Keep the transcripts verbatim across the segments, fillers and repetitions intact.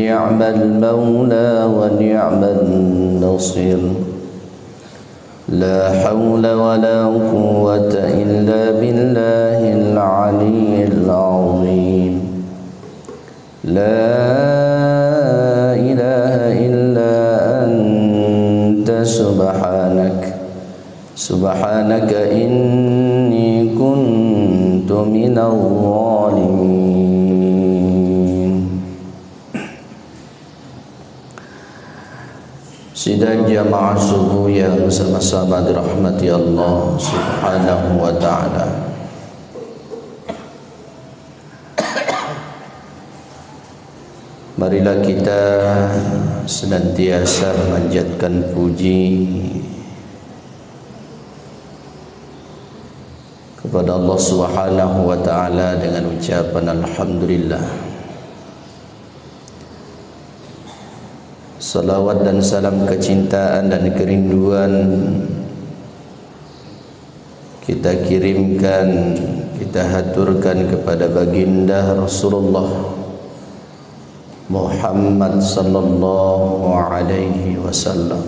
نعم المولى ونعم النصير. لا حول ولا قوة إلا بالله العلي العظيم. لا إله إلا أنت سبحانك، سبحانك إني كنت من الظالمين. Sidang jamaah subuh yang sama-sama dirahmati Allah Subhanahu wa Ta'ala. Marilah kita senantiasa memanjatkan puji kepada Allah Subhanahu wa Ta'ala dengan ucapan alhamdulillah. Salawat dan salam kecintaan dan kerinduan kita kirimkan, kita haturkan kepada Baginda Rasulullah Muhammad sallallahu alaihi wasallam.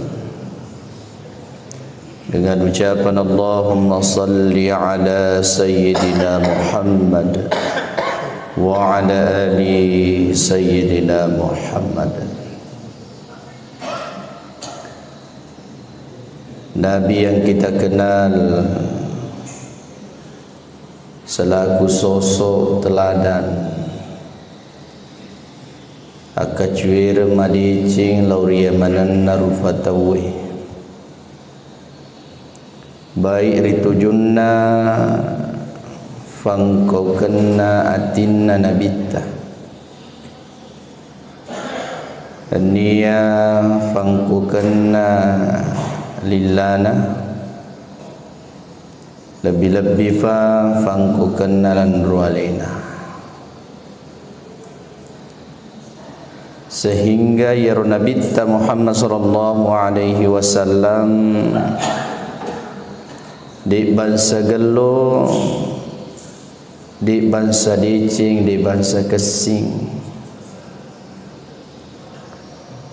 Dengan ucapan Allahumma salli ala Sayyidina Muhammad wa ala ali Sayyidina Muhammad. Nabi yang kita kenal selaku sosok teladan, akkacuereng madeceng lao ri yamanenna rufa tauwe, baik ri tujunna fangkokenna atinna Nabitta, nennia fangkokenna lillana, lebbi-lebbi fa fangkokenna lanro alena. Sehingga iyaro Nabitta Muhammad sallallahu alaihi wasallam de bangsa gello, de bangsa deceng, de bangsa kessing.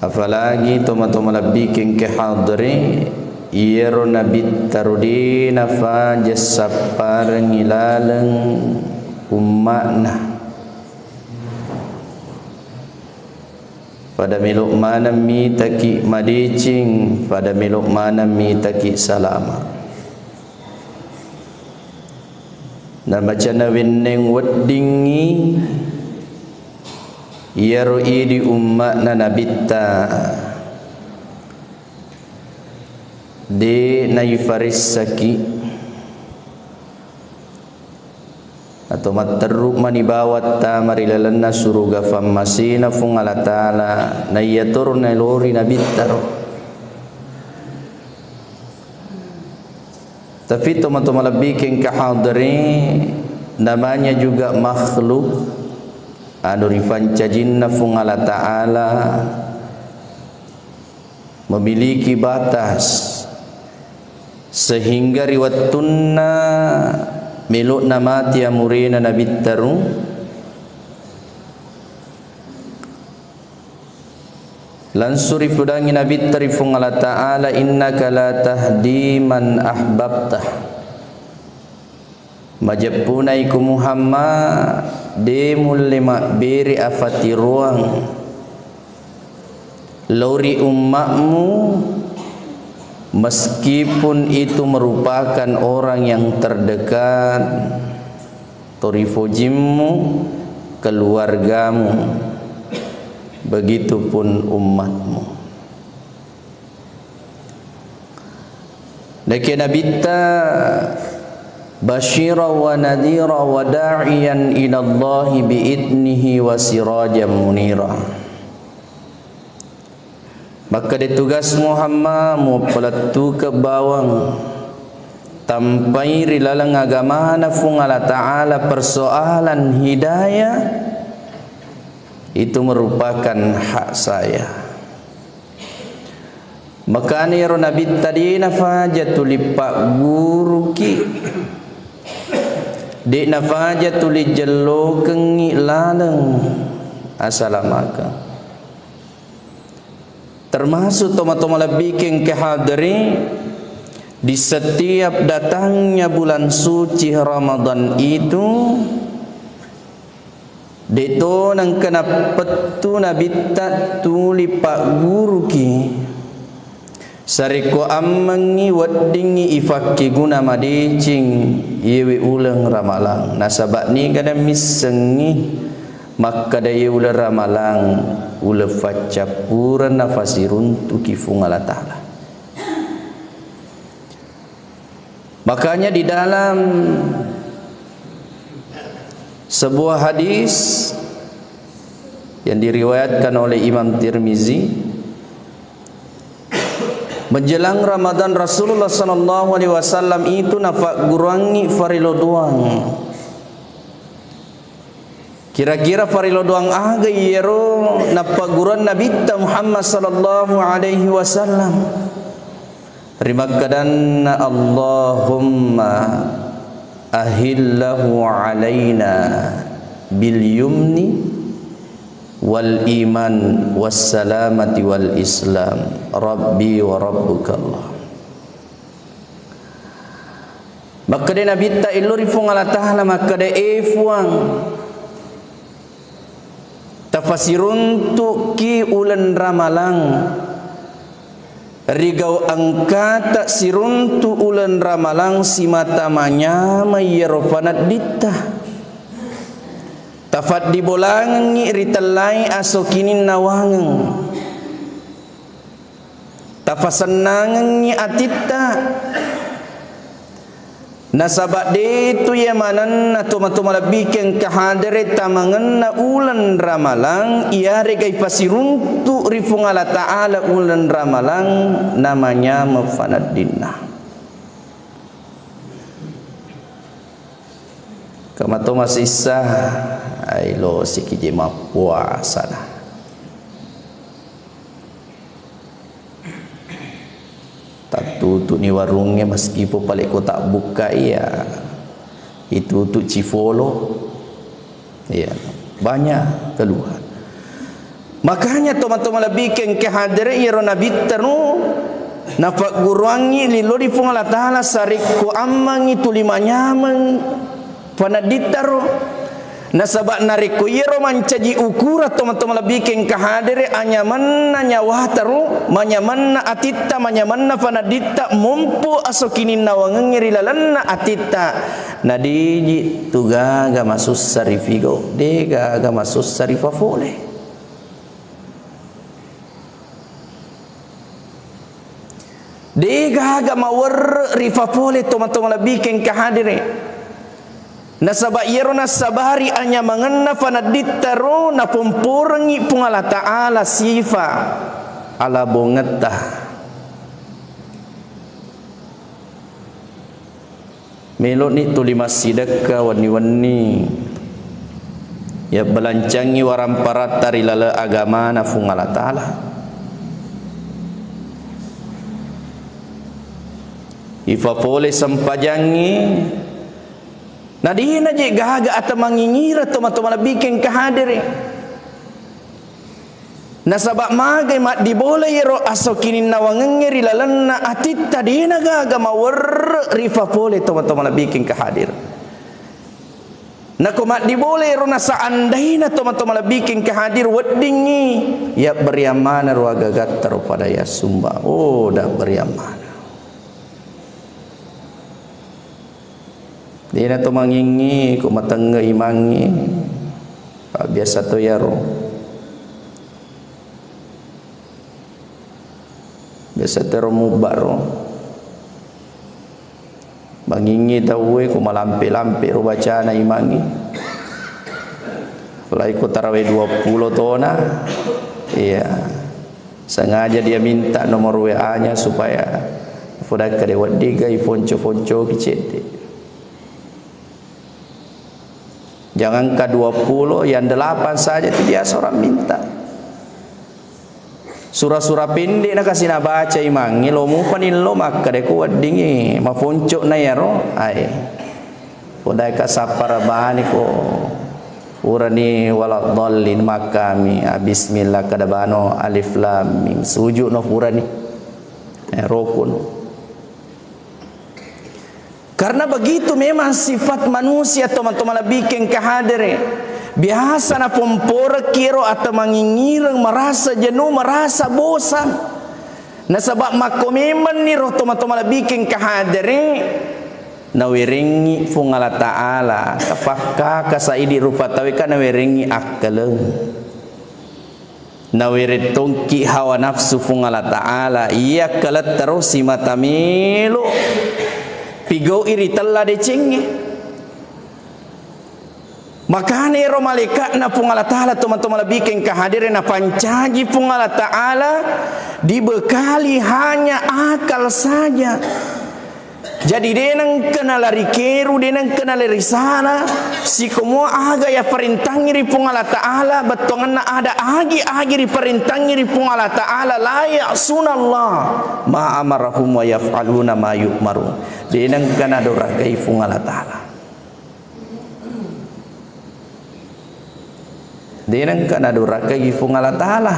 Apalagi toma-toma lebbi kengke hadere, iyaro Nabitta ro de nafaja sapparengngi laleng umma'na. Pada melo maneng mitaki madeceng, pada melo maneng mitaki salama. Namaca nawenneng weddingngi iyaro idi umma'na Nabitta de naifarissaki atau matterru mani bawang tama ri lalenna suruga fammasena Fuang Allah Ta'ala, naiyatoro naelori Nabitta ro. Tapi toma-toma lebbi kengka hadere, namanya juga makhluk anu rifancajinna Fuang Allah Ta'ala, memiliki batas, sehingga ri wettunna melo'na mati amurena Nabitta ro, langsung ripudangi Nabitta ri Fuang Allah Ta'ala, "Innaka la tahdi man ahbabta." Majeppunai ku Muhammad, de mulle mabbere afatiroang lao ri umma'mu, meskipun itu merupakan orang yang terdekat, torifojimmu, keluargamu, begitupun ummatmu. Nake Nabitta, "Basyira wa nadhira wa da'iyan ilallahi bi'idnihi wa sirajan munira." Makkeda tugas Muhammad, mupalettukeng bawang tampai ri laleng agamana Fuang Allah Ta'ala persoalan hidayah, itu merupakan hak saya. Makana iyaro Nabitta de nafaja tuli pagguruki, de nafaja tuli jellokengngi laleng asalamakeng. Termasuk tomatoa malebbikeng kehadiri, di setiap datangnya bulan suci Ramadan itu, de' to nengka nappettu Nabitta tuli pagguruki. Sarekko ammengngi weddingngi ifakkeguna madeceng iyewe uleng Ramalang, nasaba' niga na missengngi makkeda iye uleng Ramalang uleng faccappureng nafasiruntuki Fuang Allah Ta'ala. Makanya di dalam sebuah hadis yang diriwayatkan oleh Imam Tirmizi, menjelang Ramadan Rasulullah sallallahu alaihi wasallam itu nafagguruangngi farelo doang. Kira-kira farelo doang aga iyaro nappagguruang Nabitta Muhammad sallallahu alaihi wasallam? Rimakkedanna, "Allahumma ahillahu alaina bil yumni wal iman was salamati wal islam. Rabbi wa rabbuka Allah." Makkeda Nabitta illo ri Fuang Allah Ta'ala, makkeda, "E Fuang, tafasiruntu'ki uleng Ramalang, rigau engkata siruntu uleng Ramalang simata manyameng iyaro fanedditta. Tafaddibolangengngi ritellai aso kininnawangeng." Tafasennangengngi atitta. Nasaba' de'tu iya manenna tomatoa malebbikeng kehadere tamangenna uleng Ramalang, iyarega ipasiruntu ri Fuang Allah Ta'ala uleng Ramalang namanyameng faneddinna. Kamato masissa, ai lo sikiji mappuasana. Tattutu'ni warungnge, meskipun pale ko tabbukka iya, itutu cifolo. Iya, banyak keluhan. Makanya tomatoa malebbikeng kehadere iyaro Nabitta ro nafagguruangngi lillo di Fuang Allah Ta'ala sarekko ammengngi tuli manyameng faneddittaro. Nasaba' narekko iyaro mancaji ukurang tomatoa malebbikeng kehadere, anyamenna nyawataro, manyamenna atitta, manyamenna fanedditta, mompo aso kininnawangengnge ri lalenna atitta, nadiji tu gaga masussa ri figo, de' gaga masussa ri fafole. De' gaga mawerre' ri fafole tomatoa malebbikeng kehadere. Nasaba' iyaro nassabari anyamangenna faneddittaro napomporengngi Puang Allah Ta'ala sifa alabongetta. Melo'ni tuli massidekka wenni-wenni, yabbalancangngi waramparatta ri laleng agamana Fuang Allah Ta'ala. Ifapole sempajangngi, nadina je gaga ata mangingireng tomatoa malebbikeng engka hadere. Nasaba' magai maddibola iyaro aso kininnawangengnge ri lalenna atitta, dena gaga mawerre' ri fapole tomatoa malebbikeng engka hadir. Nako maddibola iyaro nasaandaina tomatoa malebbikeng engka hadir weddingngi, yabberiang maneng ro agagatta ro pada yassumba. Oh, dabberiang maneng. Dena to mangingngi ko matengnge imangngi. Biasa to iyaro. Biasa tero mubba ro. Mangingngi tauwe ko malampe-lampe ro bacana imangngi. Lai ko tarawe dua pulo tona. Iya. Sengaja dia minta nomor W A-nya supaya fodakka de wedding ga ifonco-foncoki cedde. Jangankan dua puluh, yang delapan saja itu biasa orang minta. Sura-sura pendek na kasi nabaca imangngi, lo mupani lo makkeda ko weddingngi mafonco na iyaro. Ai. Podai ka sappara bani ko. Purani waladdallin, makkami, ah, bismillah, kada bano, alif lam mim. Sujud no purani. Eh, rukun. Karena begitu memang sifat manusia, tomatoa malebbiku engka hadere. Biasa napomporekki ero atau mangingireng, merasa jenuh, merasa bosan. Nasaba makko memenni ro tomatoa malebbiku engka hadere, nawerengngi Puang Allah Ta'ala, tapakkaka saidi rupa tauwe ka nawerengngi akkaleng. Nawereng tongki hawa nafsu Puang Allah Ta'ala, iya akkaletta ro simata melo pigau'i ri tella decengnge. Makana ero malaika'na Puang Allah Ta'ala, tomatoa malebbiku engka hadere, napancaji Puang Allah Ta'ala dibekali hanya akal saja. Jadi, de nengka nalari keru, de nengka nalari sala, sikomo aga yaparentangngi ri Puang Allah Ta'ala, bettuangenna ada agi-agi riparentangngi ri Puang Allah Ta'ala, la ya'sunallah ma amarahum wa yaf'aluna ma yu'marun. De nengka nadurakai Puang Allah Ta'ala. De nengka nadurakai Puang Allah Ta'ala.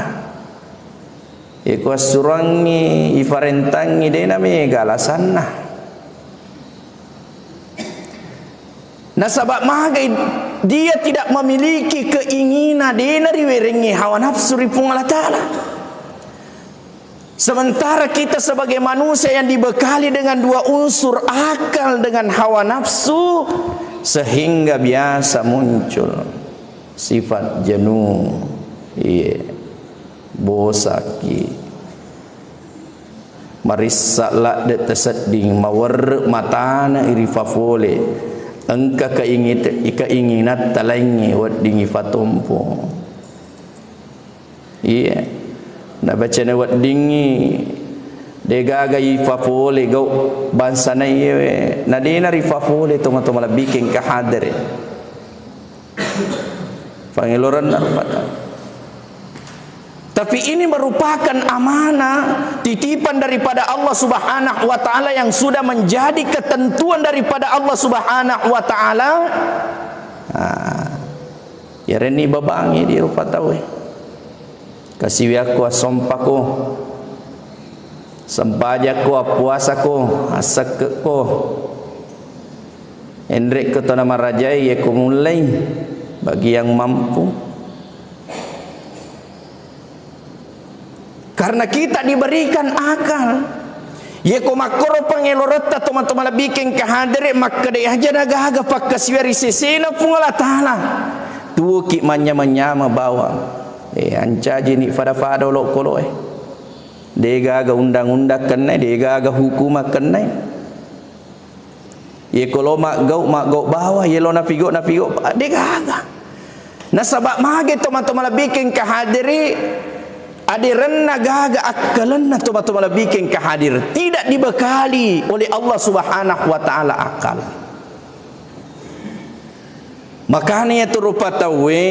Iko assurangngi, iparentangngi, de namega alasanna. Nasaba magai dia tidak memiliki keinginan, de nariwerengngi hawa nafsu ri Puang Allah Ta'ala. Sementara kita sebagai manusia yang dibekali dengan dua unsur, akal dengan hawa nafsu, sehingga biasa muncul sifat jenuh, iya, bosaki, marissa ladde tasedding, mawerre matana iri fafole, engka keingit-, keinginan talaingnge weddingi fatompo. Iya. Nabacana weddingngi, degaga ifafole gau bangsana iyewe. Nadena rifafole tomatoa malebbiku engka hadere. Pangeloranna rupa tau. Tapi ini merupakan amanah, titipan daripada Allah Subhanahu wa Ta'ala yang sudah menjadi ketentuan daripada Allah Subhanahu wa Ta'ala. Ah. Yarenni babangi di rupa tauwe. Kasiwiakko, assompako, sempajakko, appuasako, assekkekko. Enrekko to namarajai, yeko mullei bagi yang mampu. Karena kita diberikan akal. Yeko makkoro pangeloretta tomatoa malebbiku engka hadere, makkedai aja nagaga pakkasiwiang ri sesena Puang Allah Ta'ala. Tuoki manyama-nyama bawang. Eh, ancajini fada-fada olokoloe. Degaga undang-undang kennai, degaga hukumang kennai. Yeko lo maggau, maggau bawang, yelo napigo, napigo, degaga. Nasaba mage tomatoa malebbiku engka hadere, aderenna gaga akkalenna tomatoa malebbiku engka hadir. Tidak dibekali oleh Allah Subhanahu wa Ta'ala akal. Makana iyatu rupa tauwe,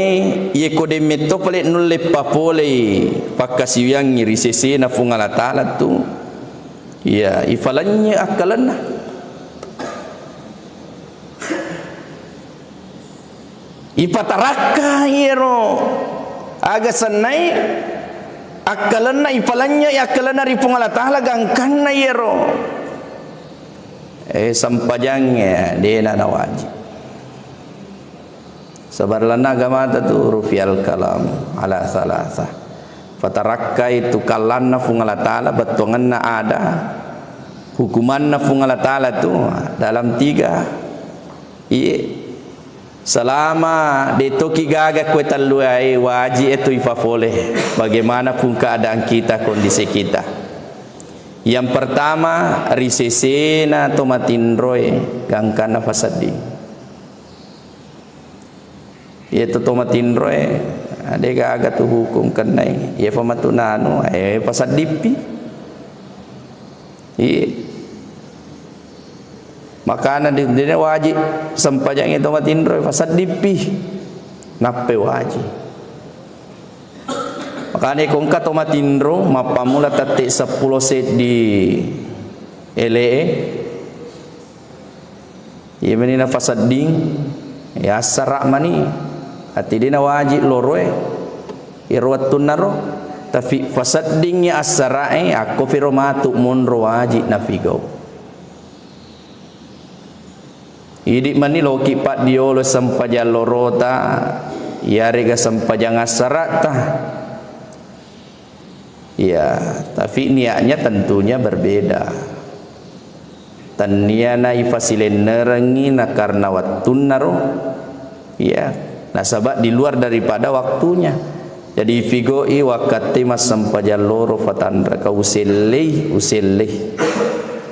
yeko de metto pale nulle papolei pakkasiwiangngi ri sesena Puang Allah Ta'ala tu, iya, ifalennye akkalenna. Ipatarakka iyero aga sennai akkalenna, ipalennye akkalenna ri Puang Allah Ta'ala gangkanna iyero. Eh, sempajangnge dena nawajib. Sabar lanna agamata tu rufi'al kalam ala thalatha. Fatarakkai tu kallanna Puang Allah Ta'ala, bettuangenna ada, hukumanna Puang Allah Ta'ala tu dalam tiga. Iye. Selama de toki gaga kue tellue, wajib itu ifafole. Bagaimanapun keadaan kita, kondisi kita. Yang pertama, ri sesena to matinroe, gangkanna fasedding. Iya to, to matinroe, de gaga tu hukum kennai. Iya fa matu nanu, eh, faseddippi. Iya. Makana de, de wajib sempajangnge to matinroe, faseddippi. Nappai wajib. Makana ko engka to matinro, mappammula tette seppulo seddi ele'e, Iya meni nafasedding, yassara mani. Ati dena wajib loroe, iro wettunnaro, tapi faseddingngi assara'e, akko firo matu monro wajib nafigau. Idi mani loki paddiolo sempajang lorota, iyarega sempajang assara'ta. Iya, tapi niatnya tentunya berbeda. Tennia na ifasilennerengngi na karena wettunnaro. Iya, nasaba di luar daripada waktunya. Jadi, ifigoi wakkatte massempajang loro fatanraka usellei, usellei.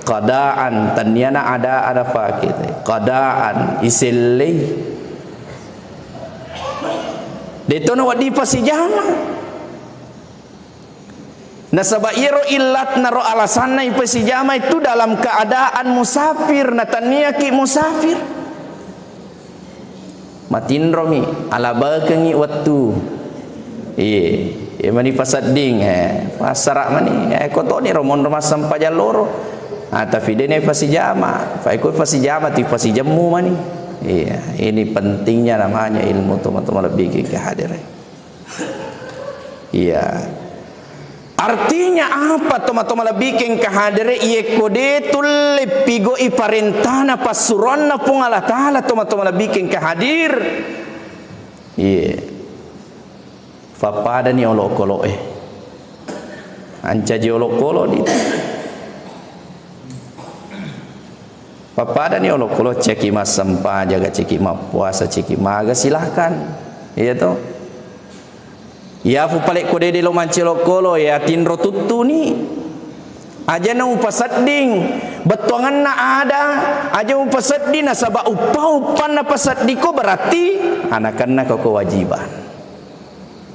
Qadaan, tennia na ada, ada fake te. Qadaan, isellei. Detono wedding pasijama. Nasaba iyaro illatna ro alasanna ipasijama itu dalam keadaan musafir, na tenniaki musafir. Matinromi, alabakengngi wettu. Iye, iye mani pasedding, eh, passara mani, eh, kotoni ro monro massempajang loro. Ah, tapi dena pasijama, fa iko pasijama, ti pasijemmu mani. Iya, ini pentingnya namanya ilmu, teman-teman, lebih ke hadir. Iya. Artinya apa, tomatoa malebbikeng kahadere? Iyekko de tulle pigoi parentana passuroanna Puang Allah Ta'ala, tomatoa malebbikeng kahadir. Iya. Fappadani olokolo'e. Ancaji olokolo di. Pappadani olokolo, ceki massempajang, ceki mappuasa, ceki maga, silahkan. Iya to. Iyafu pale ko dede lo manci olokolo, ya tinro tuttuni. Aja na upasedding, bettuanganna ada, aja upasedding nasaba uppa-, uppanna paseddiko berarti anakanna ko kewajiban.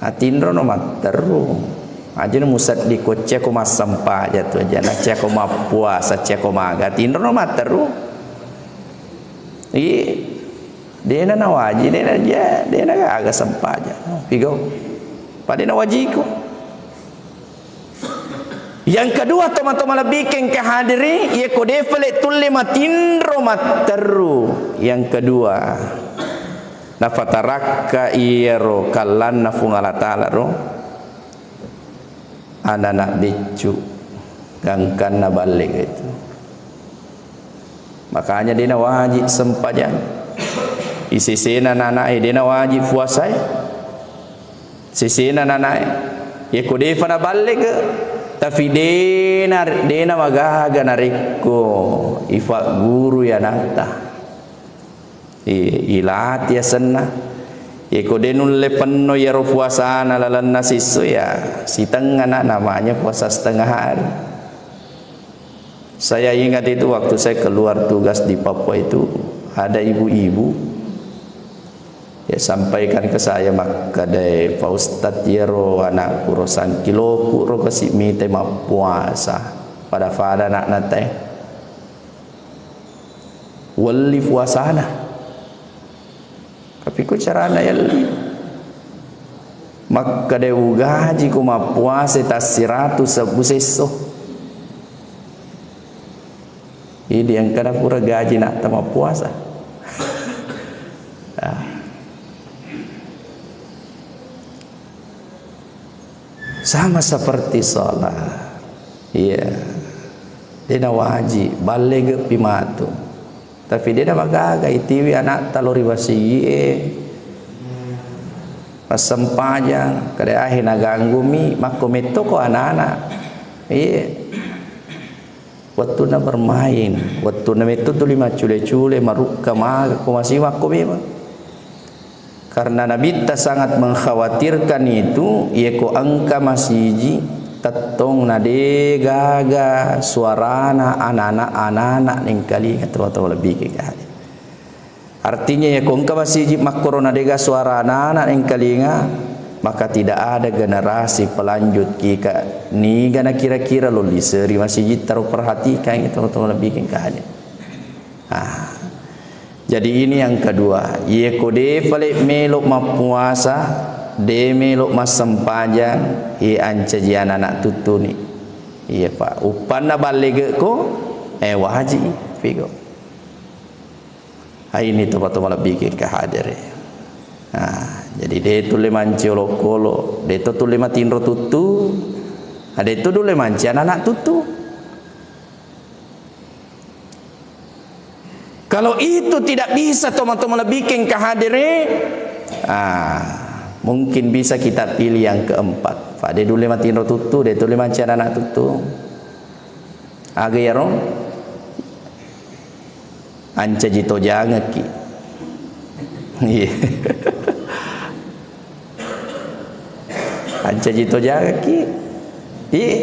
Atinrono matteru. Ajana musedding ko ceko massempajang tu aja, na ceko mappuasa, ceko maga. Atinrono matteru. Iya. Dena nawaji, dena ja, dena gaga sempajang. Pigau. Pada nawajiko. Yang kedua, tomatoa malebbikeng kahadiri, iya ko de pale tulle matinro matteru. Yang kedua, nafatarakka iyaro kallanna Puang Allah Ta'ala ro, anana beccu gangkanna ballega itu. Makanya dena wajib sempajang. Isesena nanae dena wajib puasae. Sesena nanae. Yeko defa naballega, tapi dena, dena magaga narekko ifagguru anakta. I-, ilati asenna. Yeko de nulle penno iyaro puasana lalenna sisso, ya, sitengnga na, namanya puasa setengah hari. Saya ingat itu waktu saya keluar tugas di Papua itu, ada ibu-ibu, ya, sampaikan ke saya, makkeda, "Pak Ustadz, iyaro anakku ro sangkiloku ro kasi mite mappuasa. Pada-pada anakna te." Welli puasana. Tapi ko carana yelli? Makkeda ugaji ko mappuasa tassiratu sebbu sesso. Idi engkana pura gaji nak mappuasa. Ah. Sama seperti sholat. Iya. Dena wajib, ballega pi matu. Tapi dena magaga, itiwi anakta lo ri masigi'e. Massempajang, kada ahe naganggumi, makko metto ko anak-anak. Iya. Wettunna bermain, wettunna metto tuli maccule-cule, marukka maga, ko masi makko memang. Karena Nabitta sangat mengkhawatirkan itu, yeko engka masiji tettong na de gaga suarana anak-anak, anak-anak nengkalinga, teman-teman, lebih ke kali. Artinya, yeko engka masiji makkoro na dega suara anak-anak engkalinga, maka tidak ada generasi pelanjut kika niga na kira-kira lo liseri masiji taro perhatikan itu, teman-teman, lebih ke kali. Ah. Jadi ini yang kedua, yeko de pale melo mappuasa, de melo massempajang, ye ancaji anak-anak tuttuni. Iya, Pak. Uppanna ballegeko, eh, wajib, figo. Ah, ini teman-teman lebih ke hadere. Ah, Jadi, de' tulle manci olokolo, de' to tulle matinro tuttu, a, de' to tulle manci anak-anak tuttu. Kalau itu tidak bisa, tomatoa malebbi engka hadere, ah, mungkin bisa kita pilih yang keempat. Fa de' tulle matinro tuttu, de' tulle manci anak-anak tuttu. Aga iyaro? Ancaji tojangekki. Iya. Ancaji tojangekki. Iya.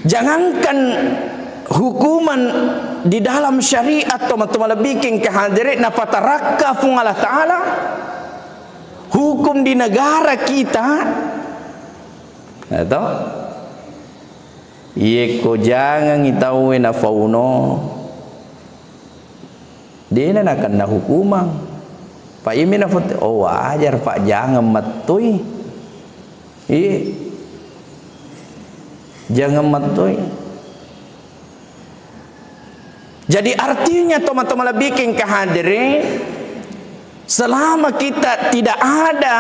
Jangankan hukuman di dalam syariat, tomatoa malebbi engka hadere, napatarakka Puang Allah Ta'ala, hukum di negara kita, ya toh? Iyekko jangangi tauwe nafauno, de'na nakenna hukumang. Pa iyami nafot-, oh, wajar, Pak, jangan mettui. Iya. Jangan mettui. Jadi, artinya, tomatoa malebbi engka hadere, selama kita tidak ada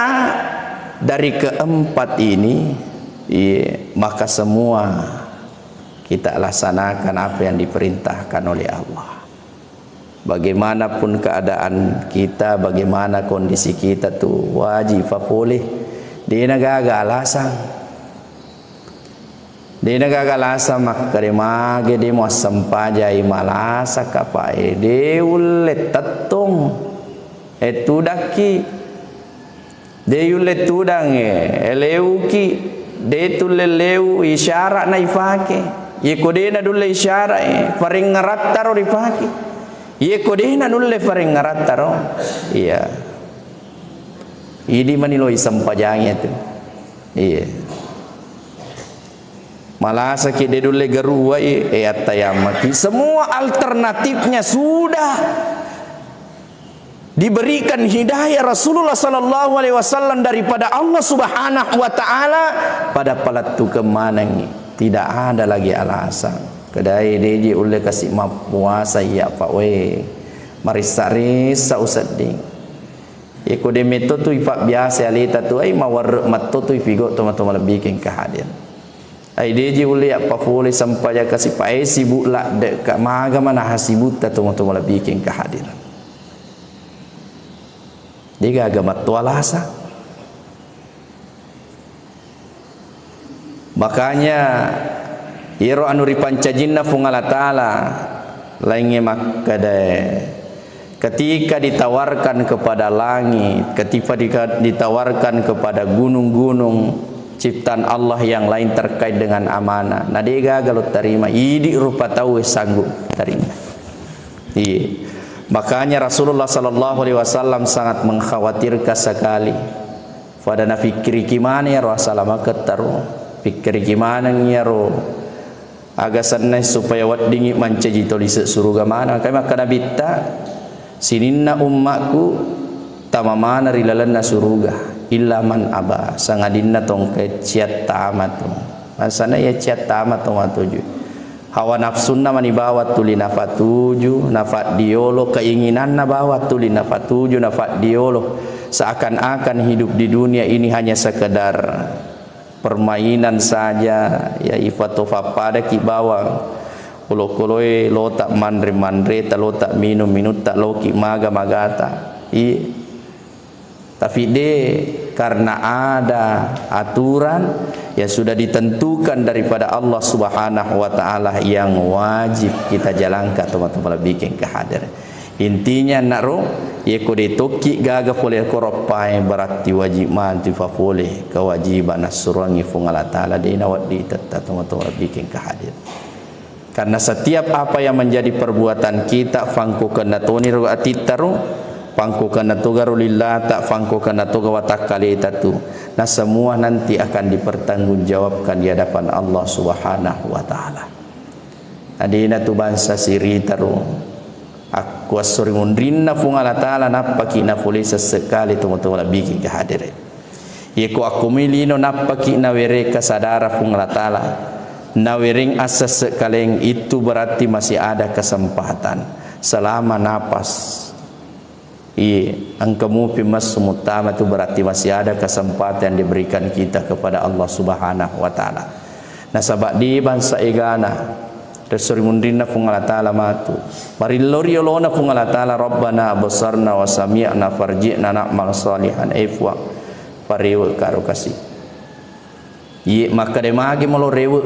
dari keempat ini, iya, maka semua kita laksanakan apa yang diperintahkan oleh Allah. Bagaimanapun keadaan kita, bagaimana kondisi kita tu, wajib fa pole. De'na gaga alasang. De'na gaga alasang makkeda mage de' muassempajai, malasaka, Pak, e, de' ulle tettong. E, tudakki. De' yulle tudang, e, e, leuki. De' tulle leu, isyarat na ifake. Iyekko de'na nulle isyarat, e, farengngarattaro rifake. Iyekko de'na nulle farengngarattaro, iya. Idi mani lo isempajangi tu. Iya. Malasaki de' nulle garuwai, e, attayammaki. Semua alternatifnya sudah diberikan hidayah Rasulullah sallallahu alaihi wasallam daripada Allah Subhanahu wa Ta'ala, pada palettukeng manengngi. Tidak ada lagi alasan. Kedai de'ji ulle kasi mappuasa iya, Pak, we. Marissa-rissa usedding. Iyekko de' metto tu ifabbiasa aleta tu, ai mawarre' metto tu ifigo' tomatoa malebbi engka hadir. Ai de'ji ulle appa pole sempajang kasi, Pak, e, sibuk ladde' ka, maga manaha sibutta tomatoa malebbi engka hadir. De' gaga metto alasa. Makanya, iyaro anu ripancajinna Puang Allah Ta'ala, laingnge makkeda, ketika ditawarkan kepada langit, ketika dika-, ditawarkan kepada gunung-gunung ciptaan Allah yang lain terkait dengan amanah, na de' gaga lo tarima, idi' rupa tauwe sanggup tarima. Iya. Makanya Rasulullah sallallahu alaihi wasallam sangat mengkhawatirkan sekali. Pada nafikkiriki maneng iyaro asalamaketta ro. Fikkiriki maneng iyaro aga senna supaya weddingngi mancaji tau lise' suruga maneng. Engkai makkeda Nabitta, sininna ummakku tama maneng ri lalenna suruga, illa man aba, sangadinna tongke ciattama tu. Bangsana iya ciattama to matuju. Hawa nafsunna mani bawang tuli nafatuju, nafaddiolo, keinginanna bawang tuli nafatuju, nafaddiolo. Seakan-akan hidup di dunia ini hanya sekedar permainan saja, ya, ifato fappadaki bawang. Olokoloe lota manre-manreta, lota minum-minutta, loki maga-magata. Iya. Tapi de, karena ada aturan yang sudah ditentukan daripada Allah Subhanahu wa Ta'ala yang wajib kita jalankan, teman-teman, lebih ke hadir. Intinya, naro, yeko de tokki gaga pole ko roppae, berarti wajib mantu fa pole kewajiban nassuroangngi Puang Allah Ta'ala, de nawedding tetta, teman-teman, lebih ke hadir. Karena setiap apa yang menjadi perbuatan kita, pangkukenna toniro atitta ro, pangkukenna togaro lillata, pangkukenna toga watakkaleta tu. Nah, semua nanti akan dipertanggungjawabkan di hadapan Allah Subhanahu wa Ta'ala. Adena tu bangsa sirita ro. Akkuasso ri munrinna Puang Allah Ta'ala, nappaki napole sessekali, teman-teman, lebih ke hadere. Yeko akko mi lino nappaki nawereng kasadara Puang Allah Ta'ala, nawereng assesse kaleng, itu berarti masih ada kesempatan selama napas. Iye, engka mupi messu muttama tu berarti masih ada kesempatan yang diberikan kita kepada Allah Subhanahu wa Ta'ala. Nasaba di bangsa egana, resso ri munrinna Puang Allah Ta'ala matu. Marillo ri yolona Puang Allah Ta'ala, "Rabbana absarna wa sami'na farji'na na'mal salihan." Eh, Puang, parewe karo kasi. Iye, makkeda magi molo rewe.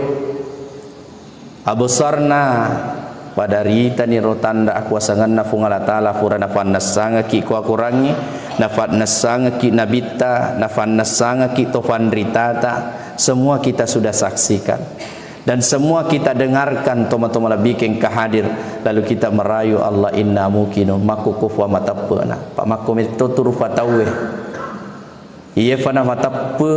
Absarna, pada ritani ro tanda akuasangenna Puang Allah Ta'ala, pura nafannessangekki ko akurangi, nafannessangekki nabitta, nafannessangekki to fanritata, semua kita sudah saksikan. Dan semua kita dengarkan, toma-toma lebih ke engka hadir, lalu kita merayu Allah inna mukinu, makko ko Puang mateppe'na, pa makko metto tu rupa tauwe. Iye fa namateppe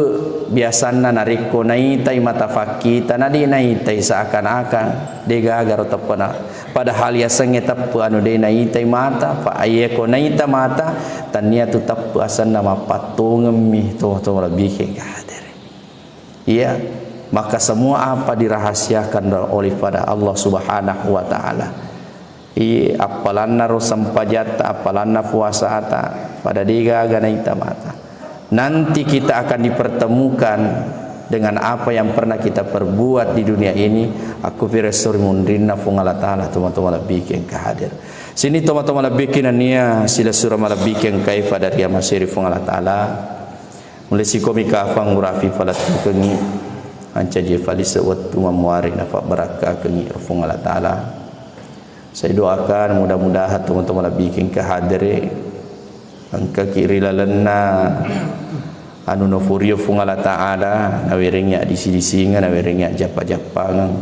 biasanna narekko naitai mata fakkita, na de naitai seakan-akan de gaga ro teppena. Padahal yasengnge teppe anu de naitai mata, fa iye ko naita mata, tania tu teppe asenna mappattongemmi to, to lebih ke hadere. Iya, maka semua apa dirahasiakan oleh pada Allah Subhanahu wa Ta'ala. Iye, appalanna ro sempajatta, appalanna puasata, pada de gaga naita mata. Nanti kita akan dipertemukan dengan apa yang pernah kita perbuat di dunia ini. Aku piresuri munrinna Puang Allah Ta'ala, toma-toma lebih ke engka hadir. Sini toma-toma lebih ke nania sila sura malebih ke engkai pada ria masiri Puang Allah Ta'ala. Mulai sikomi kafang urafi palettukengi, ancaji falise wettu mamuare nafabbarakkakengi Puang Allah Ta'ala. Saya doakan mudah-mudahan teman-teman lebih ke hadere engkaki ri lalenna anu nafurio Puang Allah Ta'ala, nawerengi disi-disinga, nawerengi jappa-jappangeng.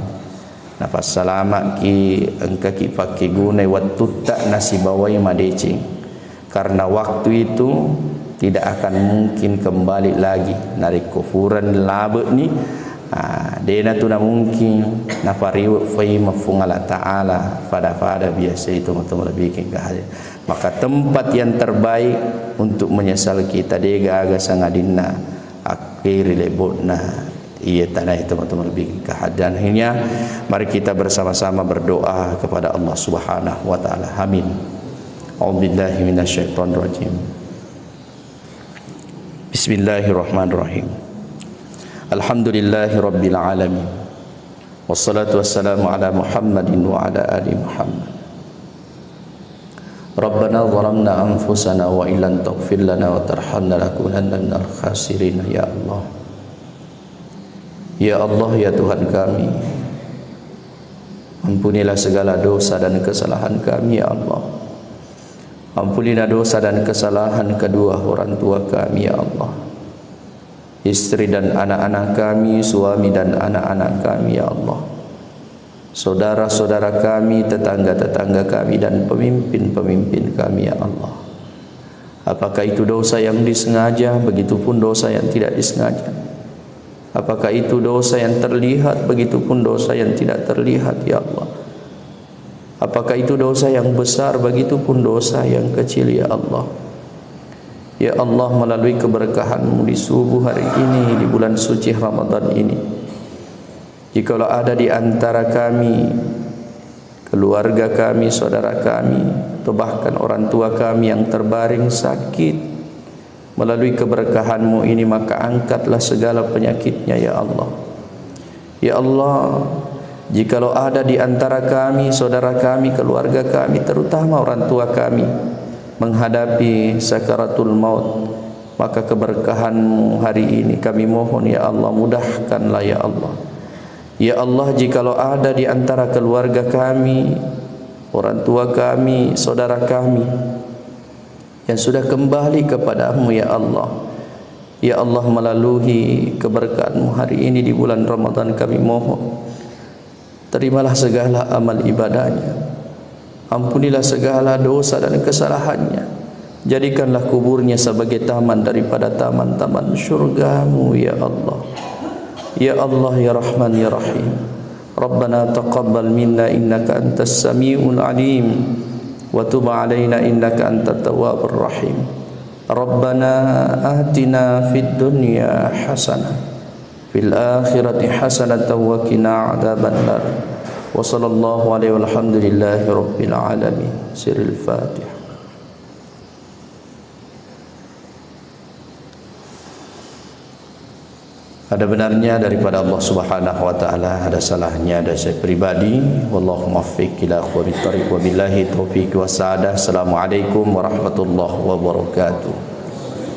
Napassalama'ki, engkaki pakkegunai wettutta nasibawai madeceng. Karena waktu itu tidak akan mungkin kembali lagi. Narekko furani labe'ni, ah, dena tu namungkin napariwe fai mafung Allah Ta'ala pada-pada biasa itu, teman-teman lebih ke hadir. Maka tempat yang terbaik untuk menyesal kita de gaga sangadinna akhiri lebo'na. Iya tanai teman-teman lebih ke hadir. Akhirnya, mari kita bersama-sama berdoa kepada Allah Subhanahu wa Ta'ala. Amin. A'udzubillahi minasyaitonirrajim. Bismillahirrahmanirrahim. Alhamdulillahi rabbil alamin. Wassalatu wassalamu ala Muhammadin wa ala ali Muhammad. Rabbana zalamna anfusana wa illam taghfir lana wa tarhamna lanakunanna minal khasirin. Ya Allah. Ya Allah, ya Tuhan kami, ampunilah segala dosa dan kesalahan kami, ya Allah. Ampunilah dosa dan kesalahan kedua orang tua kami, ya Allah. Istri dan anak-anak kami, suami dan anak-anak kami, ya Allah. Saudara-saudara kami, tetangga-tetangga kami, dan pemimpin-pemimpin kami, ya Allah. Apakah itu dosa yang disengaja, begitupun dosa yang tidak disengaja? Apakah itu dosa yang terlihat, begitupun dosa yang tidak terlihat, ya Allah? Apakah itu dosa yang besar, begitupun dosa yang kecil, ya Allah? Ya Allah, melalui keberkahan-Mu di subuh hari ini, di bulan suci Ramadan ini, jikalau ada di antara kami, keluarga kami, saudara kami, atau bahkan orang tua kami yang terbaring sakit, melalui keberkahan-Mu ini, maka angkatlah segala penyakitnya, ya Allah. Ya Allah, jikalau ada di antara kami, saudara kami, keluarga kami, terutama orang tua kami, menghadapi sakaratul maut, maka keberkahan-Mu hari ini kami mohon, ya Allah, mudahkanlah, ya Allah. Ya Allah, jikalau ada di antara keluarga kami, orang tua kami, saudara kami, yang sudah kembali kepada-Mu, ya Allah. Ya Allah, melalui keberkahan-Mu hari ini di bulan Ramadan, kami mohon, terimalah segala amal ibadahnya. Ampunilah segala dosa dan kesalahannya. Jadikanlah kuburnya sebagai taman daripada taman-taman surga-Mu, ya Allah. Ya Allah, ya Rahman, ya Rahim. Rabbana taqabbal minna innaka antas samiul alim, wa tub alaina innaka antat tawwabur rahim. Rabbana atina fid dunya hasanah, fil akhirati hasanatan wa qina adzabannar. Wa sallallahu alaihi walhamdulillahi rabbil alamin. Sirril Fatihah. Ada benarnya daripada Allah Subhanahu wa Ta'ala, ada salahnya dari saya pribadi. Wallahu muwaffiq ila aqwamit thariq, wabillahi taufiq wassadah. Assalamualaikum warahmatullahi wabarakatuh.